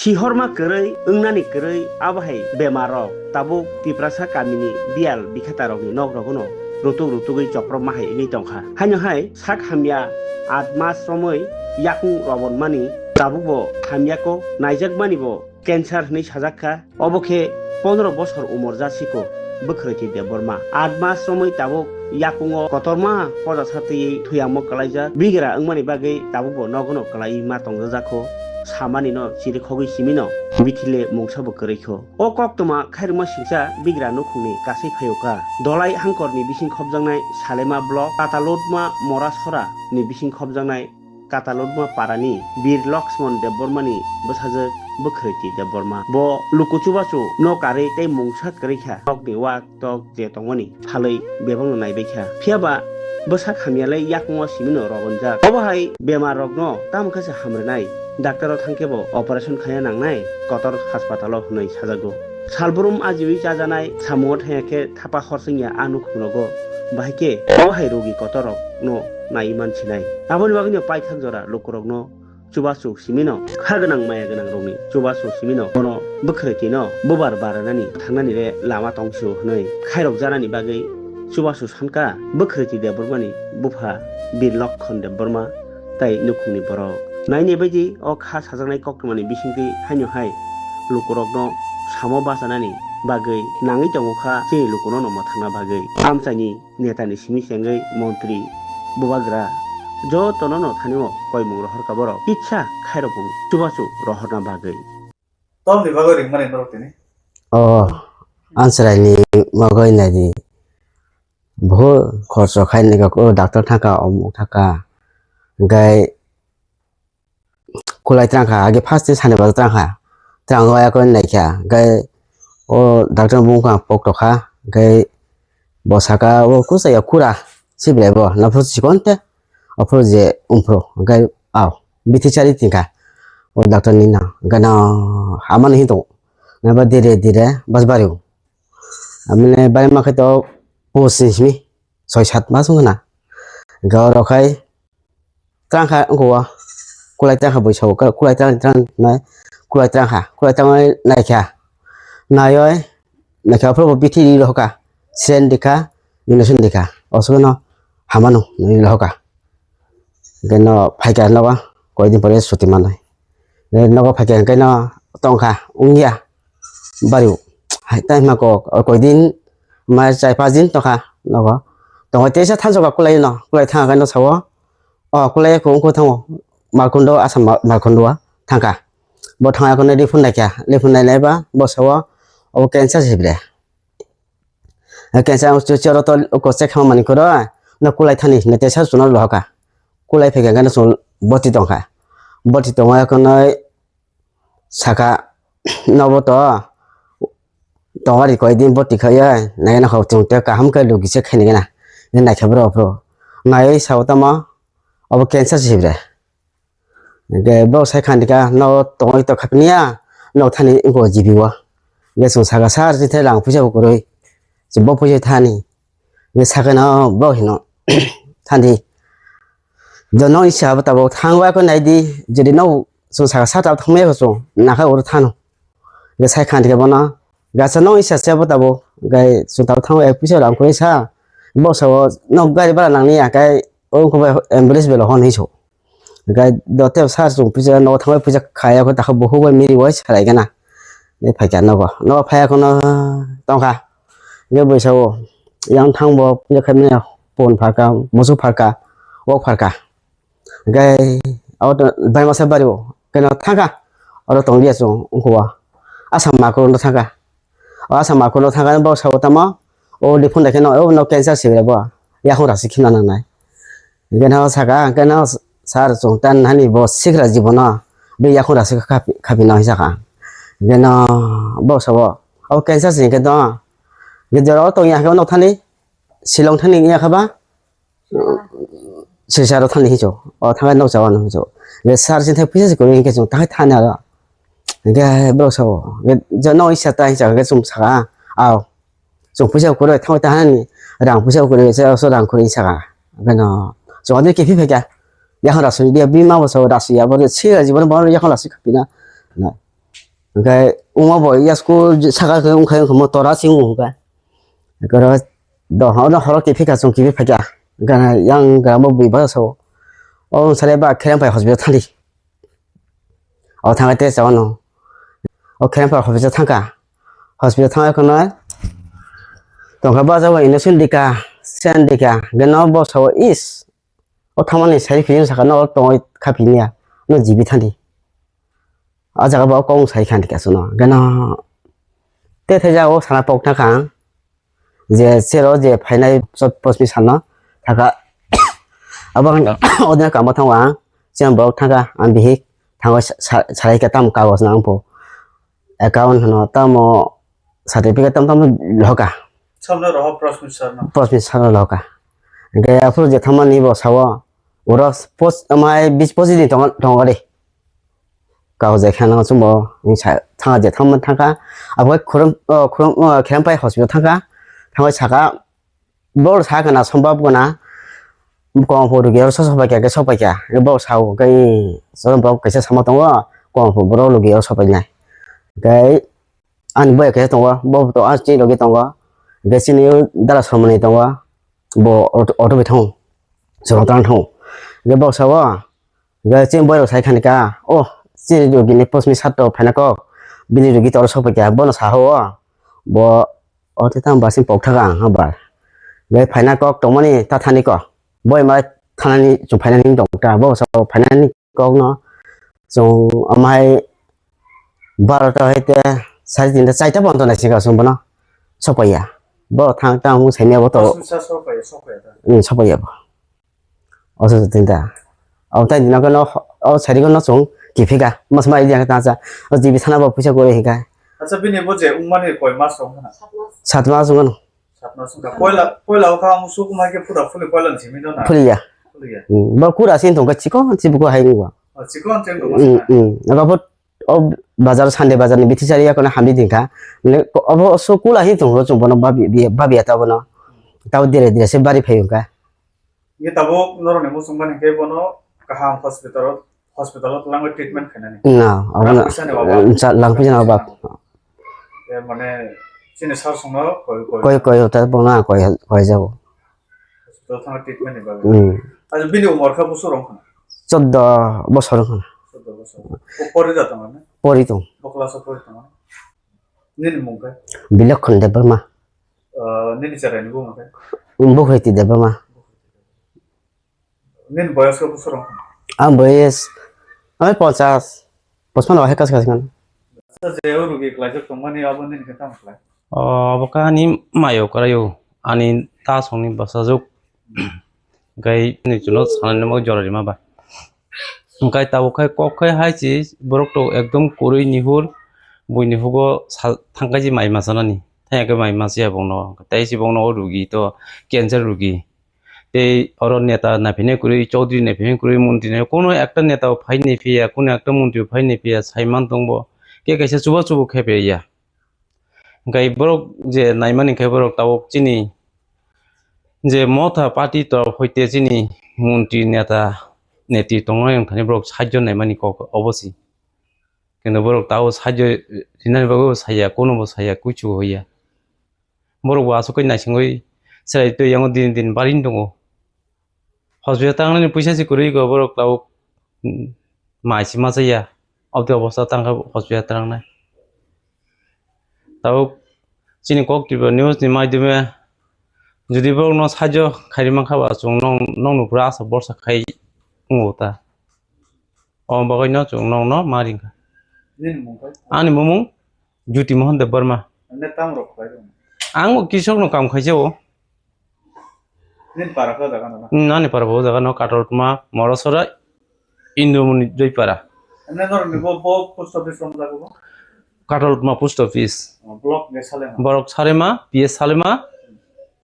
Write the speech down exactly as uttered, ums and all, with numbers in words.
Sihorma kwrwi wngnani kwrwi abo hai bemar rok tabuk Tiprasa kamini biyal bikhatarokni nok rogono rutuk rutugwi chopropma hai wngwi tongkha. Haino hai sak hamya aat mas romwi yakung robonmani tabukbo hamyako naijakmanibo cancer hwnwi sajakha. Obo khe pondro bosor umor jasiko Bwkhwrwiti Debbarma. Aat mas romwi tabuk yakungo kotorma poja satwi thuyangmo kwlaijak. Bigra wngmani bagwi tabukbo nogono kwlaiwi ma tongjajakho, samanino chirikhogwi simino bithile mungsabo kwrwikho. O koktwma khairokma singcha bigra nukhungni kasai phaiyoka. Dolai hangkorni bising khopjaknai Salema block, Katalotma Morasora ni bising khopjaknai Katalotma parani Bir Lakshman Debbarmani bwsajwk Bwkhwrwiti Debbarma. Bo luku chubachu no karwi tei mungsa kwrwi kha. Nokni wak tok je tongmani phalwi bebakno naibai kha. Phiyaba bwsak hamyalai yakungo simino rogonjak. Obo hai bemar rokno tamo khe se hamrwnai. Doctor o thangkhe bo operation khaina nangnai kotor haspatalo hwnwi sajago. Salbrum ajiwi chajanai samungo thangya khe thapa hor chwngya a nukhung rogo. Bahai khe obo hai rogi kotor rokno naiwi mansinai. Aboni bagwino paithak jora lukurokno chubachu simino, kha gwnang maya gwnang rokni chubachu simino bono Bwkhwrwitino bubar baranani thangnani re lama tongsu hwnwi khairok janani bagwi chubachu sanka Bwkhwrwiti Debbarmani bupha Bir Lokhon Debbarma tai nukhungni borok. Naini baidi o kha sajaknai koktwmani bisingtwi haino hai lukurokno samo bachanani bagwi nangwi tongo kha chini lukuno no mwthangna bagwi. Amchaini netani simi chengwi montri, bubagra, jotono no thani o koimung rohorkha borok, kitsa khairokmung chubachu rohorna bagwi. Tamni bagwi ringmani norok tini? O, Amchwraini mogwi naidi. Bohut khorcho khainai kha, o doctor thangkha, omuk thangkha. Hwnkhe kulai twrangkha, age first ni sani bazar twrangkha. Twrangwi ako naikha, hwnkhe o doctor bumung kha pok tokha, hwnkhe bo saka o kusa ya kura, sibilai bo, naphuru chikon te, aphuru je umphuru, hwnkhe ao, bithi chari tingkha, o doctor ni no, hwnkhe no hamani hinwi tongo, naiba dire dire bas bari o. Amine bari ma khe to post ni simi, soi sat mas wngkha na, hwnkhe oro khai, Twrangkha wngkha o, kulai twrangkha bwsa o, kulai twrang, twrang nai, kulai twrangkha, kulai twrangwi naikha, naiwi naikha, aphuru bo bithi ri rohorkha, siren rikha, injection rikha, osogwi no hamano nwi rohorkha. Hwnkhe no phaikha nogo, koidin pore suti manwi. Hwnkhe nogo phaikha hwnkhe no tongkha wngya, bari o. Hai tai ma kok, o koidin ma chai pas din tongkha nogo. Tongwi teisa thansa kha kulai no, kulai thangkha no sao. O kulai ko wngkha thango, Markondo, Assam Mar-, Markondo o thangkha. Bo thangya kono rifun naikha, rifun nainaiba bo sao obo cancer se bre. Cancer ang chu chero to ko check khamani koro no kulai thani ne tesa suno rohorkha. Kulai phaikha hwnkhe no chwng boti tongkha. Boti tongwi kono saka nobo to tongari koidin boti khaiya naina hok chwng te kaham khe logi se khainai gana. Naikha bro bro. Naiwi sao tamo obo cancer se bre. Hwnkhe borok sai kha hwnkhe no tongwi tongkha phiya, nok thani wngkha o G B o. Hwnkhe chwng saka sir chithai rang puisa bo kwrwi, chwng bo puisa thani. Hwnkhe sakhe no borok hino thani. Jono isa bo tabuk thangwi khe naidi, jodi no chwng saka sir tabuk thangmaya khe chwng nakhai oro thano. Hwnkhe sai kha hwnkhe bono, gasa no isa se bo tabuk, hwnkhe chwng tabuk thangwi puisa rang kwrwi sa. Bo sao nok gari bara nangni ya, hwnkhe o wngkha bai ambulance belo hon hinwi so. Hwnkhe dote sir chwng puisa nogo thangwi puisa khaya khe takha bukhuk bai miri bai salai gana. Tei phaikha nogo, nogo phaiya kheno tongkha. Hwnkhe bwsa o yang thangbo puisa khaimani phone pharkha, musu pharkha, wok pharkha. Hwnkhe abo to bai masa bari o keno thangkha. Oro tonglia chwng wngkha o Assam Markondo thangkha. O Assam Markondo thangkha, bo sao tamo o rifun naikhe no, o no cancer se bo. Yakhung rasi khimna nangnai. Hwnkhe no saka, hwnkhe no sir chwng tan hani bo sikra jibono be yakhung rasi khapi, khapi nang saka. Hwnkhe no bo sao o cancer se hwnkhe no. Hwnkhe jora o tongya hwnkhe no thani Shillong thani wngya kha ba. Sisa ro thani hincho. O thangai nok chawa no hincho. Hwnkhe sir sin thai puisa se kwrwi hwnkhe chwng thangwi thani aro. Hwnkhe borok sao. Hwnkhe je nok isa ta hincha hwnkhe chwng saka. Ao. Chwng puisa kwrwi thangwi ta hani rang puisa kwrwi se so rang kwrwi saka. Hwnkhe no. Chwng ade kephi phaikha. Yakhon rasui dia bima bo sao rasui ya bo se jibon bo yakhon rasui khapina. Na. Hwnkhe wngma bo ya school saka khe wngkha wngkha mo tora sing wngkha. Hwnkhe oro dohor no horo kiphika chwng kiphik phaikha. Hwnkhe yang gramo bui bwsa sao. O wngsa le ba Kheremphai hospital thangdi. O thangkhe tei chao no. O Kheremphai hospital thangkha. Hospital thangkhe kheno tongkha ba jabo injection dika, sen dika. Hwnkhe no bo sao is. O thangmani sai phiyung saka no tongwi kha phiniya. No jibi thangdi. O jaga bo kong sai khan dika suno. Hwnkhe no tei thai jago sana pok thangkha ang. Je sero je phainai chot posmi sano thaka abang odina kamo thango ang, siyan borok thangka ang bihik thango sa- sa- sarai ka tam kagos na angpo account hano tamo certificate tam tam lohoka. Samno roho prosmi sarno. Prosmi sano lohoka. Ge aphuru je thamani bo sawo uro pos amai bis posi din tongo tongo de. Kau je khana chumbo thanga je thangma thangka. Abo khurung khurung kherempai hospital thangka. Thangwi saka bor sa kana sombab gana kongpho rugi oro soso paikya ke sopaikya. Bor sao kai sombab kaisa sama tongo kongpho boro rugi oro sopainai. Kai ani boya kaisa tongo bo to asni logi tongo. Ge sini dara somani tongo. Bo auto bai thango. Sorong tang thango. Ge bor sao. Hwnkhe chini boyrok sai khani ka, "O, chini rugini posmi sat rok phaina kok, bini rugi toro sokphaikha, bono saho o, bo o tei tamo basing pokthaka ang ha bar." Hwnkhe phaina kok tongmani ta thani ko, boi ma thanani chwng phainani wng tong ta, bo sao phainani kokno chwng amhai barota hai te sari tinta chaita ponto naisingkha chwng bono sokpaiya. Bo thang tang mung saimya bo to. Sokpaiya, sokpaiya ta. Hmm, sokpaiya bo. Oso tinta. O tai dina kono o sari kono chwng kiphika. Mas mai dia ta cha. O jibi sana bo puisa kore hika. Acha bini bo je wngmani koi mas wng khna? Sat mas wng khna. Sat mas wng kha. Poila, poila o kha musuk mai khe phuda phuli poila ni simi no na. Phuliya. Phuliya. Hmm, bo kura sin thong ka chikon chibuko hai ni wa. O chikon chen ko mas. Hmm, hmm. Aga bo o bazar Sunday bazar ni bithi sari ya kono hamdi din kha. Mane obo so kula hin thong chwng bono babi babi ta bono. Tao dire dire se bari phai wng kha. Ye tabuk norok ni muchung mani khe bono kaham hospital, hospital o twlangwi treatment khainani. Na, abo na, Rang puisa ni obo. Cha-, lang puisa ni obo. Ye mane chini sar songno koi, koi. Koi, koi, ta bono koi, koi jago. Hospital thangna treatment ni bagwi. Hmm. Ajo bini umor kha busu rong khana? Choddo bosor khana. Choddo bosor. O pori da tong na? Pori tong. Bo class o pori tong na? Nini mung khe? Bilokhon Debbarma. Ah, nini cherai ni bumung khe? Bukhwiti Debbarma. Nini boyos khe busu rong khana? Ang boyos, ang ponchas, pachpano hai kas kas kan. Acha, je o rugi klaijak tongmani abo nini khe tamo khlai? O, abo kha ani mayo kwraio, ani ta songni bwsajwk. Gai ni chuno sanani mo jora rima ba. Hwnkhe tabuk khai kok khai hai si borok to ekdom kwrwi nihur buini hugo sal thangkai si mai ma sanani. Thangya khe mai ma siya bongno. Tei si bongno o rugi to cancer rugi. Tei oro neta naiphinai kwrwi, chaudhuri naiphinai kwrwi, montri nai, kono ekta neta o phai nai phiya, kono ekta montri o phai nai phiya, saiman tongbo. Khe kaisa chuba chubu khe phiya. Hwnkhe borok je naimani khe borok tabuk chini je Motha party torop hoite chini montri neta netri tongnai wngthani borok sahajyo naimani kok obo se. Kintu borok tabuk sahajyo rinani bagwi bo saya, kono bo saya, kuichu hoya. Borok bo aswk khe naisingwi chwrai twi yango din din barini tongo. Hospital tangnani puisa se kwrwi go borok tabuk, mm, mai se masa ya. Aboni obostha tangkha hospital tangnai. Tabuk chini kok Tripura News ni maidome jodi borokno sahajyo khairi mankha ba chwng nong, nongno pura asa borsa khai wngo ta. O bagwino chwng nongno ma ringkha. Nini mung khe? Ani mumung Jyoti Mohan Debbarma. Nini tamo rok khlai rw? Ang bo Krishok no kam khaisa o. Nini para khe o jaga no na? Hmm, ani para bo o jaga no Kataltma, Morosora, Indomoni, Joypara. Nini norok ni bo, bo post office tong jaga bo? Kataltma post office. Oh, block ni Salema? Borok Salema, P S Salema,